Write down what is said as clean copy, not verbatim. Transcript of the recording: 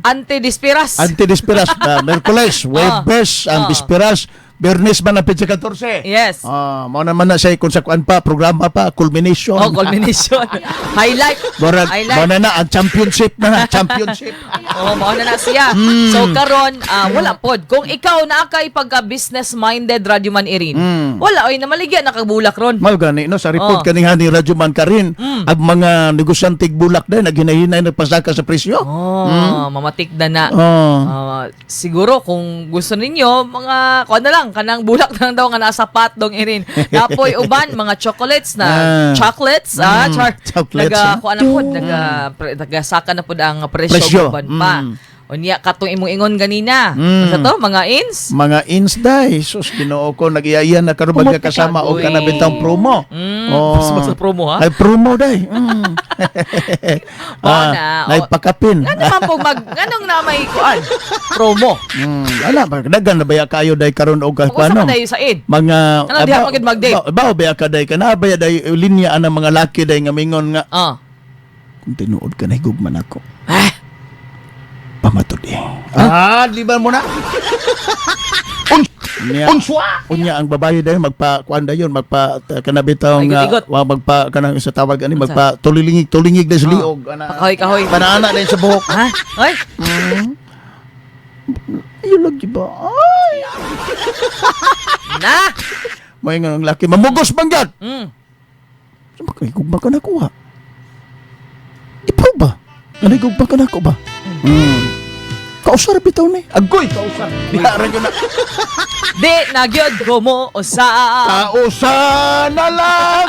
Anti-dispiras. Anti-dispiras, Merkules, Webes, ang Bispiras, Biyernes man ang petsa 14. Yes. Ah, mao naman na siya kung sa kuan pa, programa pa, culmination. Oh, culmination. Highlight. Murag, Highlight. mao na na, ang championship na na, championship. Oh, mao na na siya. So karon, wala pod. Kung ikaw naa kay pagka business minded, Radyo Man Irin. Wala oy namaligya nakabulak ron. Mao gani no sa report kaning ni Radyo Man Karin, ang mga negosyante bulak din naghinay-hinay nagpasaka sa presyo. Oh, mamatik na na. Ah, siguro kung gusto ninyo mga kuan na lang kanang bulak na lang daw nga nasa pot dong Irin. Napoy uban mga chocolates na chocolates char, Chocolates, naga kuan na pod nagasaka na pod ang presyo, Presyo. uban pa. Unya katong imong ingon ganina. Sa to mga ins. Mga insday, sus, Ginoo ko, nag-iaya na karon Pumunta magkakasama ka, og uy. kanabitang promo. Basta promo ha. Ay promo day. Oo na, oh. Naipakapin. Nga naman po nganong na may kuan promo. Ala ba daghan na baya kayo day karon og Kung kuano? sa ka sa id. Mga Ano, diha magid mag-date? Ba, ba ka day kana ba day linya ang mga laki day nga mingon nga kung tinuod ka na higugman ako. Ah, Pamatod eh. Ah, liban mo na. Unya, Unswa! Unya ang babae dayon magpa kuan dayon magpa kanabitaw nga Igot-igot. wa magpa kanang sa tawag ani Unsa? magpa tulilingig tulingig dayon sa liog ana. Pakahoy-kahoy. Panaana dayon sa buhok. Ha? Ay, Ayun lagi ba? Ay. na. May nga ang laki mamugos man gyud. Sa makahigugma ka na kuha. Ipaw ba? Nanigugma ka na ko ba? Kausar bitaw ni. Agoy kausar. Diha ra gyud na. Di na gyud ko mo usab. Kausar na lang.